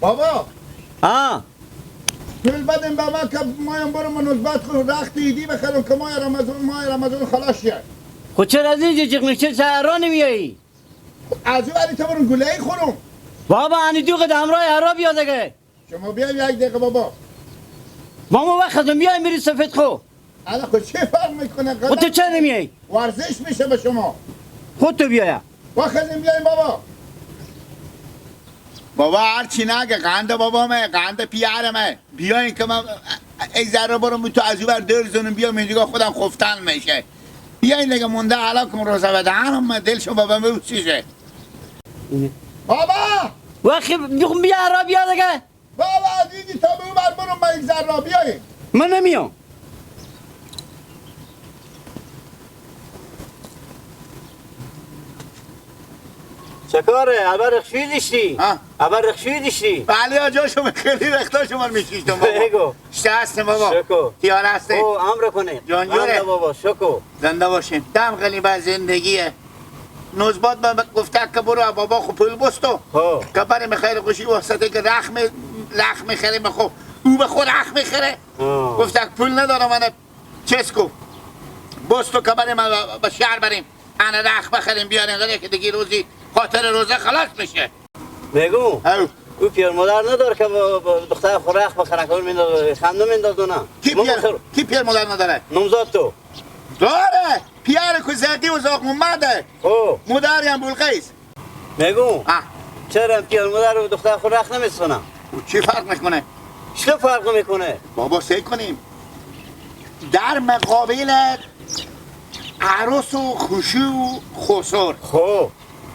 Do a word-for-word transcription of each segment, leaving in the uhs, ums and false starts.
بابا! ها. پول بدیم به ما که ما هم برم نوبت خو رخت عیدی بخرم که ماه رمضان، ماه رمضان خلاص شه. خو چرا از اینجا جیغ می‌کشی، چرا ارا نمیایی؟ از او وری تو برم گله‌ای خورم. بابا، انی دو قد همراه ارا بیا دگه. شما بیا یک دقیقه بابا. بابا، وقت ازم بیا میری سفید خو. حالا خو چه فرق می‌کنه؟ خو تو چه نمیای؟ ورزش می‌شه به شما. خو تو بیایا. وقت ازم بیایم بابا. بابا، هر چی نگه، قند بابا مه، قند پیار مه. بیاین که من ای ذره برم تو از او بر دور زنم، بیا میجگا خودم خفتن می‌شه. بیاین دیگه، مونده حالا کم روزه بدهنم، من دل شما به من چیزه. بابا! وقتی بخون بیا را بیا دیگه. بابا، از اینجی تا به او بر برم، من یک ذره بیاین. من نمیام. چه کاره؟ ابر رخشوی دیشتی؟ ها؟ ابر رخشوی دیشتی؟ بله، آجا شما خیلی وقتا شما رو می‌شیشتم بابا. بگو. شته هستیم بابا. شکو. تیار هستیم. او، امر کنیم. جان جوره. بله بابا، شکو. زنده باشین. دم خیلی به زندگیه. نوزباد به گفته که برو بابا خو پول بستو. ها. که بریم خیر خوشی واسطه که رخم، رخم خیره به خو. او به خو رخم خیره. ها. گفته که پول ندارم، من چس کو. بستو که بریم به شهر بریم. انا رخ بخریم بیاریم، غره که دیگه روزی خاطر روزه خلاص می‌شه. میگو، او. او پیر مادر نداره که با، با دختر خو رخ بخره که اون میندازه، خندو میندازه نه. کی ماما پیر، خیر. کی پیر مادر نداره؟ نامزاد تو. داره. پیر کو زاقی و زاق اومده. او. مادری هم بلقیس. میگو، آه. چرا پیر مادر و دختر خو رخ نمی‌سونه؟ او چی فرق می‌کنه؟ چی فرق می‌کنه؟ بابا، سه کنیم. در مقابل عروس و خشو و خسر. خب.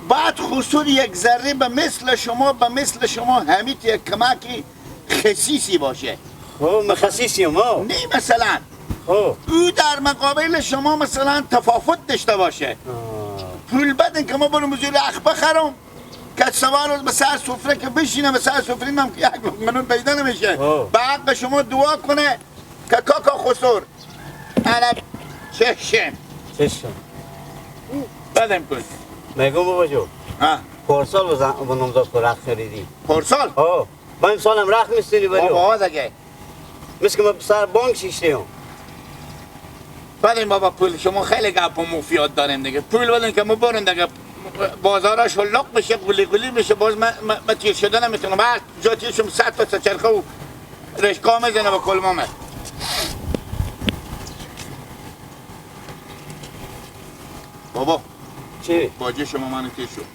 بعد خسر یک ذره به مثل شما، به مثل شما همیت یک کمکی خسیسی باشه. خب، من خسیسیم، ها. نه، مثلاً. خب. او در مقابل شما مثلاً تفاوت داشته باشه. آه. پول بدین که ما برم بزرگ اخ بخرم. که سوار روز به سر سفره که بشینه، به سر سفره من یک لقمه نون پیدا نمیشه. آه. به حق شما دعا کنه که کاکا خسر. انا چشم. چشم. بدم کن. میگم بابا جو. ها. پارسال بزن، به نامزاد خو رخ خریدی. پارسال؟ آه. با امسال هم رخ می‌سینی بری. بابا، آه دیگه. مثل که من سر بانک شیشته هم. بدین بابا پول، شما خیلی گپ و مفیاد دارین دیگه. پول بدین که ما برون دیگه. بازارا شلوغ می‌شه، گلی گلی می‌شه، باز من، من، من تیر شده نمی‌تونم. هر جا تیر شم، صد تا سه چرخه و رشکا می‌زنه با کلمامه. بابا. چی؟ باجه شما منو تیر شد.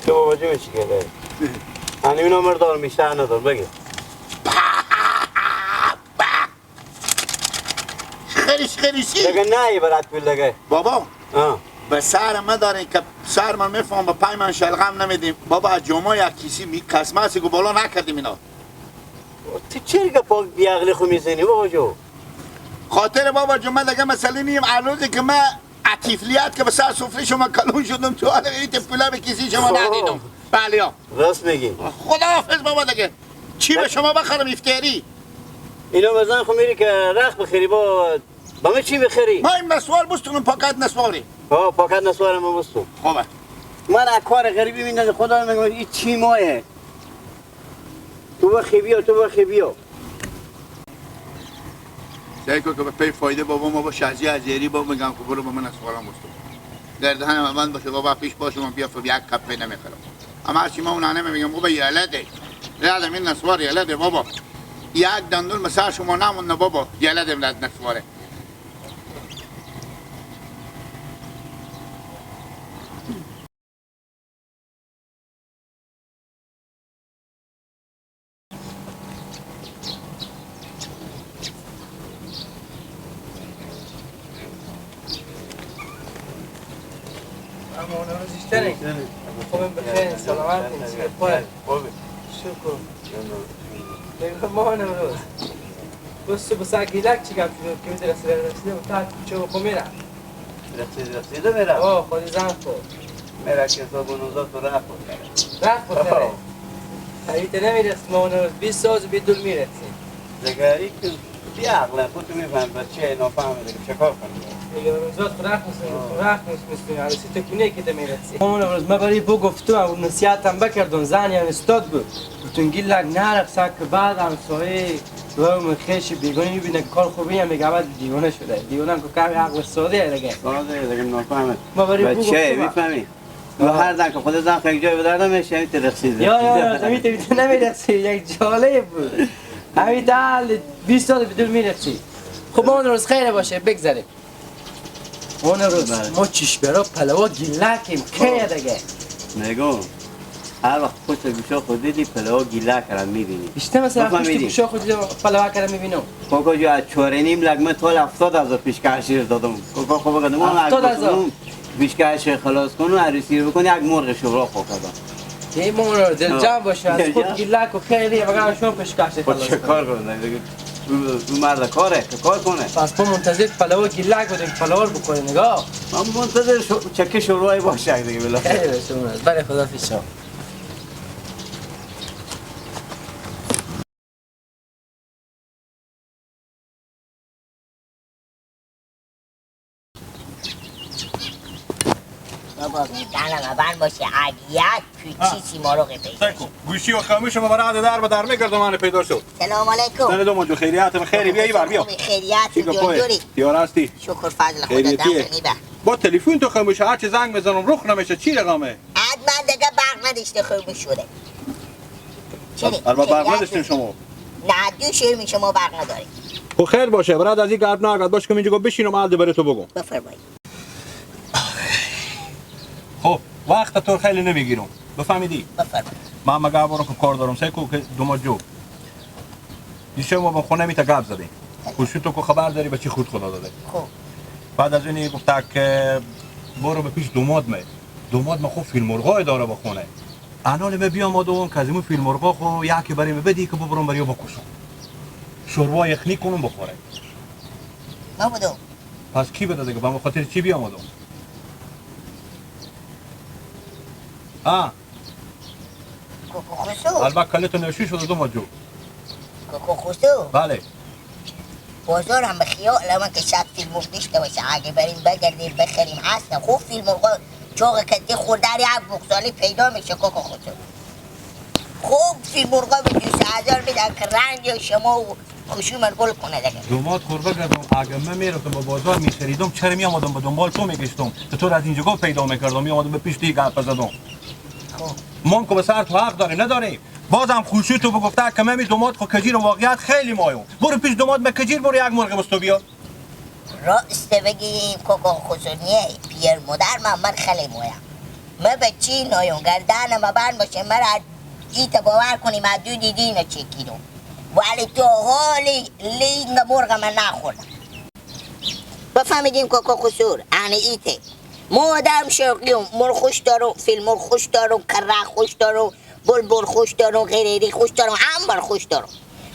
تو بابا جون چی کرده؟ هنی اینا مردار می‌شه ندار، بگه. خریش خریشی. دیگه نه، یه برات پول دیگه. بابا. آه. به سر ما دارین که سر من می‌فهم، به پای من شلغم نمیدیم. بابا، از جمعه یک کسی می-، کسمسی که بالا نکردیم اینا. تو چرا که پاک بیعقلی خو می‌زنی بابا جو؟ خاطر بابا جو، من دیگه مسئله نیم. هر روزی که من اطفالیت که به سر سفره شما کلون شدم، تو حالا این پولا به کسی شما خب. ندیدم. بله ها. راست میگی. خداحافظ بابا دیگه. چی به شما بخرم افطاری؟ اینا بزن خو میری که رخ بخری با، با من چی بخری؟ ما این نسوار بستونم، پاکت نسواری. ها، پاکت نسوار من بستون. خوبه. من از کار غریبی میندازه، خدا میگم این چی مایه؟ تو بخی بیا، تو بخی بیا. سعی کن که به پی فایده بابا ما با شازی از یری با می‌گم که برو با من از خورم بستو. در دهن من بند باشه بابا، پیش باشه من بیا فبیا یک کپ پی نمیخرم. اما هرچی ما اون نمی‌گم، بابا یلده. یادم این نسوار یلده بابا. یک دندون مثال شما نمونده بابا، یلده ولد نسواره. اما اون روز اشتری. خوبم بخیر، سلامت، چی خیر؟ خوبه. شکر. بگم ما اون روز. بس تو بسا گیلک چی گپ شد؟ که می‌درسی رسیده و تا چه خو میره. رقصید، رقصید میرم. آه، خودی زن خو. میرا که تو بونوزا تو راه خود میرم. راه خود میرم. آه. ای تو نمیرسی، ما اون روز بیست ساز بی دل میرسی. زگاری که بی عقل خودت می‌فهمی، بچه نافهمه دیگه، چه کار کنم؟ دیگه روزات رخ نیست، رخ نیست، مثل عروسی تکونه که می‌رسی. اون روز ما بری بو گفتم، اون نصیحتم بکردم، زنی هم استاد بود. گفتم گیلک نرخ سک که بعد همسایه و اون خیش بیگانی می‌بینه که کار خوبی هم میگه، بعد دیوانه شده. دیوانه هم که کمی عقل ساده دیگه. ساده دیگه، نافهمه. ما بری بو بچه گفتم. می‌فهمی؟ و هر دم که خود زن یک جای به درد نمیشه، همین ترقصیده. یا، یا، یا، همین ترقصیده نمی‌رقصی، یک جالب بود. همین تا حال بیست سال بدون می‌رقصی. خب، ما اون روز خیر باشه، بگذره. اون روز بله. ما چیش برا پلوا گیلکیم، خیر دیگه. نگو. هر وقت پشت گوشا خود دیدی، پلوا گیلک را می‌بینی. اشته مثلا پشت بفهمیدی؟ گوشا خود دیدی، پلوا کرا می‌بینم. کاکا جو، از چهار و نیم لک من تا حال هفتاد هزار پیشکش دادم. کاکا خب بگم، ما هفتاد هزار؟ پیشکش خلاص کن و عروسی رو بکن، یک مرغ شورا خو کردم. ای مامون، دل جمع باشه، از خود دل جمع. گیلک و خیلی، مگه شما پیشکش خلاص کن. خب چه کار کنم دیگه؟ اون، اون مرد کاره، که کار کنه. پس ما منتظر پلو گیلک بودیم، پلو رو بخوریم، نگاه. من منتظر شو-، چکه شورای باشه دیگه، بالاخره. خیلی شما، بله، خدا پیشا. بابا، گردنم بند باشه، اگه یک کوچی ها. سیمارغ پیدا سکو. شد. گوشی و خاموش ما برای در به در می‌گردم، من پیدا شد. سلام علیکم. سلام دوما جو، خیریت؟ بخیری، بیا ایوار، بیا. خوبی، خیریت، چی گپای؟ جوری؟ تیار هستی؟ شکر فضل خدا، خیریتیه؟ دم نیبه. با تلفن تو خاموشه، هرچی زنگ می‌زنم رخ نمیشه، چی رقمه؟ از من دیگه برق نداشته، خاموش شده. چرا؟ هر ما برق نداشتین شما؟ نه، دو شهر می شما برق نداریم. خب خیر باشه، برات از این گرد نگرد، باش که من اینجا بشینم، حال برای تو بگم. بفرمایید. خب، وقت تو خیلی نمیگیرم. بفهمیدی؟ بفرمایید. من مگه برو که کار دارم، سیکو که دوما جو. دیشب ما با خونه می‌تا گپ زدیم. خب. خوشی تو که خبر داری، بچی خود خدا داده. خب. بعد از اونی گفته که برو به پیش دوماد مه. دوماد ما خوب فیلم مرغای داره به خونه. الان من بیامدم که از این فیلم مرغا خو یکی برای من بدی که ببرم برای بکشم. شوروا یخنی کنم بخوره. ما بدم. پس کی بده دیگه؟ به خاطر چی بیامدم؟ آه. کوکو خوسو. البته کلت نشوش شده دوما جو. کوکو خوسو. بله. بازار هم به خیال من که شاید فیلم مرغ داشته باشه، اگه بریم بگردیم بخریم، هست خوب فیلم مرغا چاق کتی خورداری هر بغزالی پیدا می‌شه، کوکو خوسو. خوب فیلم مرغا به دویست هزار می‌دن که رنگ شما و خشوم گل کنه دیگه. دوماد خور بگردم، اگه من می‌رفتم به بازار می‌خریدم، چرا می‌آمدم به دنبال تو می‌گشتم که تو را از اینجا پیدا می‌کردم، می‌آمدم به پیش تو گپ زدم. خب. من که به سر تو حق داریم، نداریم. بازم خوشی تو بگفته که من می دوماد خو کجیر، واقعیت خیلی مایم. برو پیش دوماد مه کجیر، برو یک مرغ بستو بیا. راست بگیم کوکو خوسو نیه، پیر مادر من، من خیلی مایم. من به چی نایم، گردن ما بند باشه، مرا ایت باور کنیم، از دو دیدی اینو چکیدم. ولی تو حالی لینگ مرغ من نخوردم. بفهمیدیم کوکو خوسو، اهل ایته. ما آدم شوقیم، مرغ خوش دارم، فیلم مرغ خوش دارم، کره خوش دارم، بلبل خوش دارم، غریری خوش دارم، همه رو خوش دارم.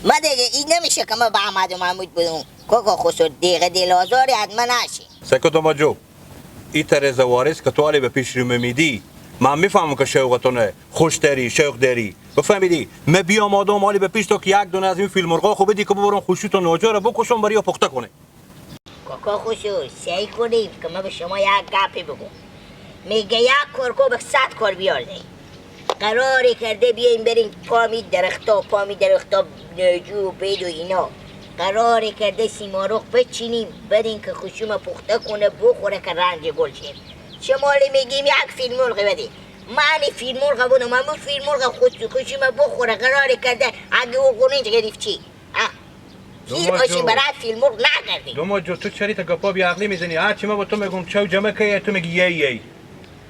ما دیگه این نمیشه که ما به احمد و محمود بدم. کوکو خوسو، دیگه دل آزاری از من نشی. سکت ما جو. ای تره زوارس که تو حالی به پیش رو میدی. من می‌فهمم که شوق تو نه، خوش داری، شوق داری. بفهمیدی؟ من بیام آدم حالی به پیش تو که یک دونه از این فیلم مرغا خو بدی که ببرم خوشی تو ناجا رو بکشم، برای پخته کنه. کاکا خسور، سعی کنیم که من به شما یک گپی بگم. میگه یک کار کو به صد کار بیار دی. قراری کرده بیایم بریم پا می درختا، پا می درختا نوجو و بید و اینا. قراری کرده سیمارغ بچینیم، بدین که خشوم پخته کنه، بخوره که رنج گل شیم. شمالی میگیم یک فیلم مرغ بدی. من فیلم مرغ بودم، من بود فیلم مرغ خود خشوم بخوره، قراری کرده اگه او گونج گرفت چی؟ اه. گیر دوما باشی جو. برای فیلم مرغ نگردی. دوما جو، تو چری تا گپا بی عقلی می‌زنی؟ هر چی من با تو می‌گم، چو جمع که تو می‌گی یی یی.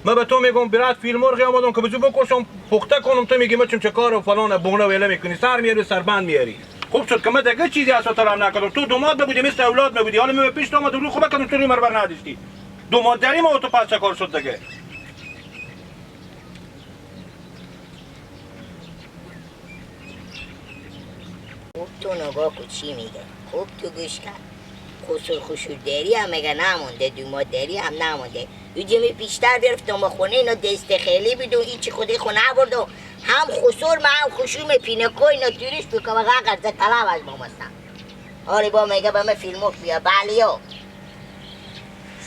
من به تو می‌گم، برات فیلم مرغی آمدم که بزو بکشم، پخته کنم، تو می‌گی من چون چه کار و فلان بونه ویله می‌کنی، سر میاری، سربند میاری. خوب شد که من دیگه چیزی از تو طلب نکردم. تو دوماد نبودی، مثل اولاد نبودی. حالا من به پیش تو آمد، رو خوبه کردم، تو روی مرا بر نداشتی. دوماد داری ما و تو پس چه کار شد دیگه؟ خوب تو نگاه کو چی میگه. خوب تو گوش کن. خسور خشور دری هم میگه نمونده، دوماد دری هم نمونده. یو جمی پیشتر بیرفتم به خونه، اینا دست خیلی بیدو، ایچی خودی خو نبردو. هم خسور، من هم خشوم پینکو، اینا توریست بکن و غرض طلب از ما مستم. آری با، میگه به من فیلموک بیا، بله یا.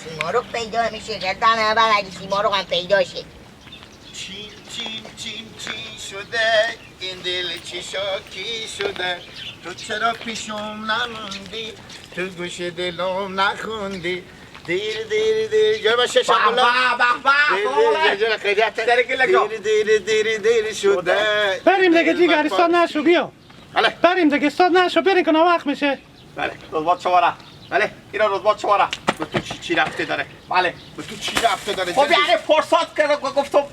سیماروک پیدا می‌شه، گردن من اگه سیماروک هم پیدا شه. چین، چین، چین، چین شده، این دل چی شاکی شده؟ تو چرا پیشم نموندی؟ تو گوش دلم نخوندی؟ دیر، دیر، دیر. جا باشه، به، شاغلان. به، به، به، دیر، سلام دیر، علیک. جا، جا، خیریت. سر گل جا. دیر، دیر، دیر، دیر شده. بریم دیگه، دیر، دیگه، دیر، استاد نشو، بیا. بله. بریم دیگه، استاد نشو، بریم که ناوقت می‌شه. بله، رزبات شماره. بله، اینا رزبات شماره. به تو چی، چی رفته داره؟ بله. به تو چی رفته داره؟ خب، جدی؟ یعنی فرصت که گ-، گفتم،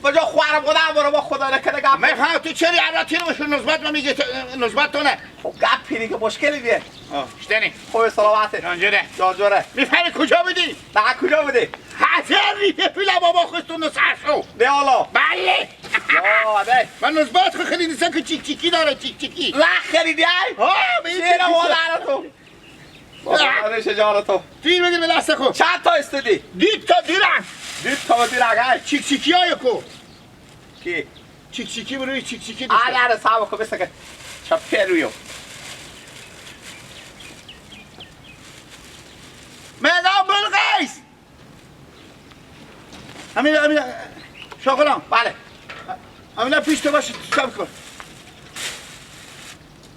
به جا خوارم خدا برو با خدا نکنه گپ. من ها، تو چری الان تیر بشو نزبت ما میگه ت-، نزبت تو نه. خب، گپ پیری که مشکلی دیه. آه، اشتنی. خوبه، سلامته. جان جوره. جان جوره. می‌فهمی کجا بودی؟ نه، کجا بودی؟ هزار ریپه پول بابا خواست و نصرف شو. نه والا. بله. یا، نه. من نزبت خو خیلی نیستم که چیک چیکی داره، چیک چیکی. لا خریدی ای؟ ها، به این شیر چیک والا نیستم. داره تو. بابا، آه. داره شجار تو. دیر بگیر به دست خو. چند تا استدی؟ دید تا دیرم. دید تا دیرم، ای. چیک چیکی های کو. کی؟ چیک چیکی بروی چیک چیکی دوست. آره، آره، صاحب خو بسکه. چپه رویو. مدام بلقیس. همین، همین، شاغلان. بله. همین پیش تو باش، صبر کن.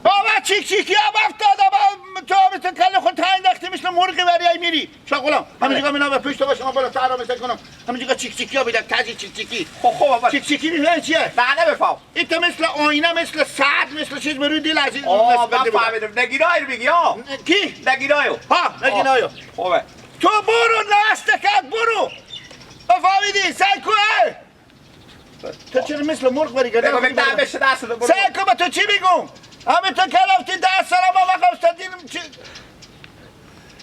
بابا، چیک چیکی هم افتاده، با تو هم تو کل خود تا انداختی مثل مرغ وریای میری. شاغلان، همینجا بله. همینا به پیش تو باش، ما بالا سهرا مثل کنم. همینجا چیک چیکی ها بیدم، تازی چیک چیکی. خب، خب، بابا. چیک چیکی می‌فهمی چیه؟ نه، نمی‌فهم. این تو مثل آینه، مثل ساعت، مثل چیز به روی دل عزیز آه، نصب کرده بودم. بفهمیدم. نگینای رو میگی، آه؟ کی؟ نگینایو. ها، نگینایو. آه، خوبه. تو برو، نستکت، برو. بفهمیدی؟ سعی کن، اه. تو چرا مثل مرغ بری گردن بگو، خودی بگو، بردن؟ بشه دست رو، برو. سعی کن، به تو چی می‌گم؟ همین تو که رفتی ده سال ما وقت استادین چی؟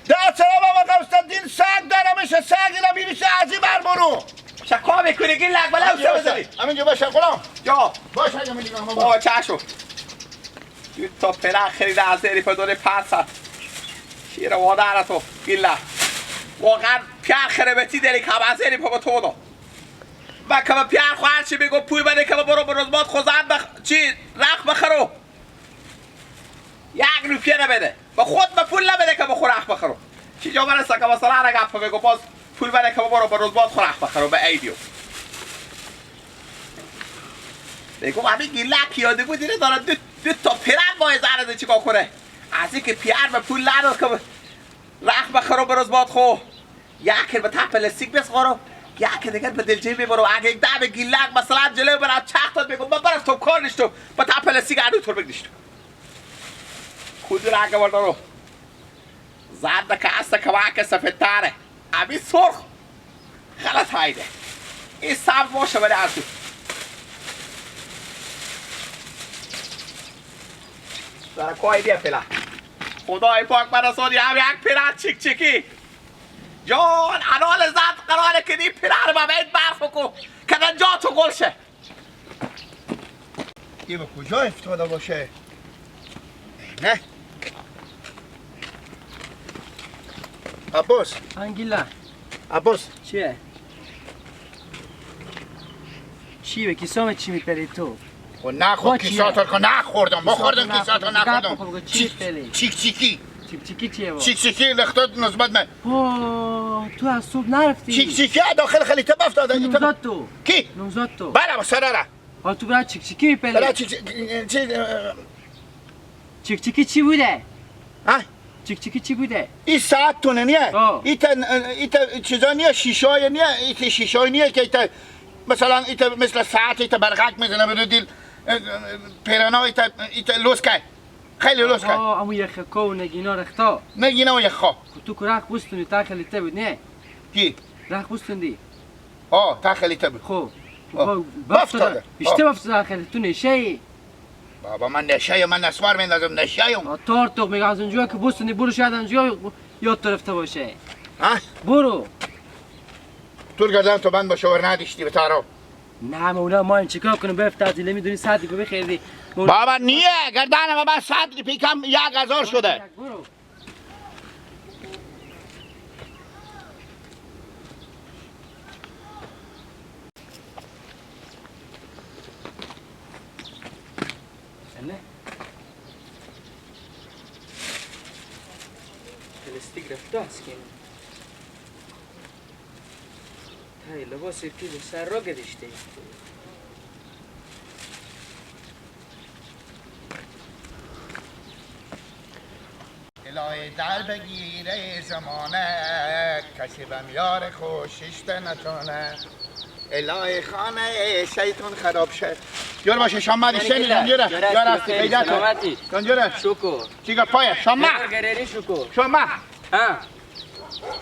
ده سال ما وقت استادین سگ دارمش، سگ اینا می‌ریشه از این بر برو. شکا می‌کنی، گیلک بلا همینجا اوسه باشه. بزنی. همینجا باشه، غلام. یا. باشه، همینجا، همینجا. آه، چشم. دو تا پلر خرید از دری پا داره پرسد. شیر وادار تو، گیلک. واقعاً پیار خربتی داری که از دری پا به تو دو. و که به پیار خو هر چی بگو پول بده که برو به رزبات خو زن بخ-، چی، رخ بخرو. یک روپیه نبده. به خود به پول نبده که به خو رخ بخرو. چی جا برسه که مثلاً اگه گپ بگو باز پول بده که برو به رزبات خو رخ بخرو به عیدیو. بگو همین گیلک یادی بود اینه داره دو، دو تا پلر با زنه ده چیکار کنه؟ از این که پیار به پول نداد که به رخ بخرو به رزبات خو. یکی به تا پلاستیک بسپارو، یکی دیگر به دلجویی ببرو. اگه یک دم گیلک مثلاً جلو برم چرخ داد بگم من برم تو کار نشتم، به تا پلاستیک ادو تور بگنیشتم. کدوم رنگ بردارو؟ زرد که هست که وک سفید تره. امی سرخ غلط هایده. این سبز باشه برای ارزو. سرکای بیا پلا. خدای پاک برسانی هم یک پلا چیک چیکی. جان، انال زد قراره که دی پلار با بیت برف کو. کدن جا تو گل شه. ای به کجا افتاده باشه؟ نه. عباس. انگیلا. عباس. چیه؟ چی به کیسام چی می‌پری تو؟ خب نخور، با چیه؟ کیساتو که نخوردم، کیساتو بخوردم، نخور، کیساتو بگو، نخوردم. بگو، چی چیک، پلی؟ چیک چیکی. چیک چیکی چیه با؟ چیک چیکی لخته نزبت من. آه، تو از صبح نرفتی؟ چیک چیکی داخل خلیته بفتاده. تو ایتا نوزاد تو. کی؟ نوزاد تو. بله، سراره. ها، تو برای چیک چیکی می‌پلی؟ برای چیک چیک-، چی، اه، چیک چیکی چی بوده؟ ها؟ چیک چیکی چی بوده؟ این ساعت تونه نیه؟ آه. ایتا، ایتا چیزا نیه، شیشای نیه، ایتا شیشای نیه که ایتا، مثلاً ایتا مثل ساعت ایتا برقک می‌زنه به دل، اه، اه، پیرانا ایتا، ایتا لوس که. خیلی لوس که. آه، امو یخکا و نگینا رختا. نگینا و یخا. خب تو که رخ بوستونی تا خیلی ته بود، نه؟ کی؟ رخ بوستوندی. آه، تا خیلی ته بود. خب. آه. با-، بفتاده. بفتاده. اشته آه. بفتاده خیلی تو نشه ای. بابا، من نشه‌یم، من نسوار میندازم، نشه‌یم. آه، تار تو میگه از اونجا که بوستونی برو، شاید اونجا یاد طرف تو باشه. ها؟ برو. تو گردن تو بند باشه، ور ندیشتی به تارو. نه، مولا، ما این چیکار کنیم؟ بفت تعطیله می‌دونی صدری بخیردی. مولا. بابا، نیه، گردن ما بعد صدری پیکم یک هزار شده. برو. دستی گرفته است که. تای لباس پیل سر را گذاشته. الهی در بگیره زمانه، کسی بم یار خوشیشته نتونه. الهی خانه شیطان خراب شه. جور باشه شما دی یعنی شنی گله. جون جوره. جور جور است، هستی خیلی پیدا کن. سلامتی. جون جوره. شکر. چی گپایه؟ شما. گرر گرری شکر. شما. ها.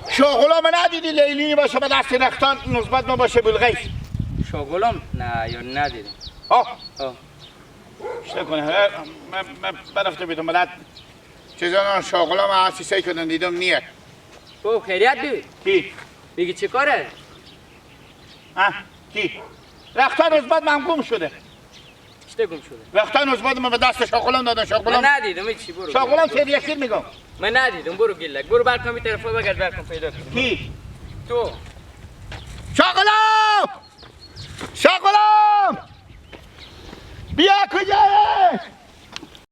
شاغلام ندیدی لیلی باشه به دست رختان نسبت ما باشه بلغیس؟ شاغلام؟ نه، یا ندیدم. آه. آه. اشته کنه، هه، من، من برفته بیدم بلد. چیزان شاغلام هستی سی کردن دیدم نیه. او خیریت بی؟ کی؟ بگی چی کاره؟ ها؟ کی؟ رختان نسبت من گم شده. چطور گم شده؟ وقتا نوزباد من به دست شاغلام دادن، شاغلام. من ندیدم، هیچی، برو. شاغلام سید یسیر می‌گم. من ندیدم، برو گیلک، برو بلکم این طرفا بگرد، بلکم پیدا کنی. کی؟ تو. شاغلام! شاغلام!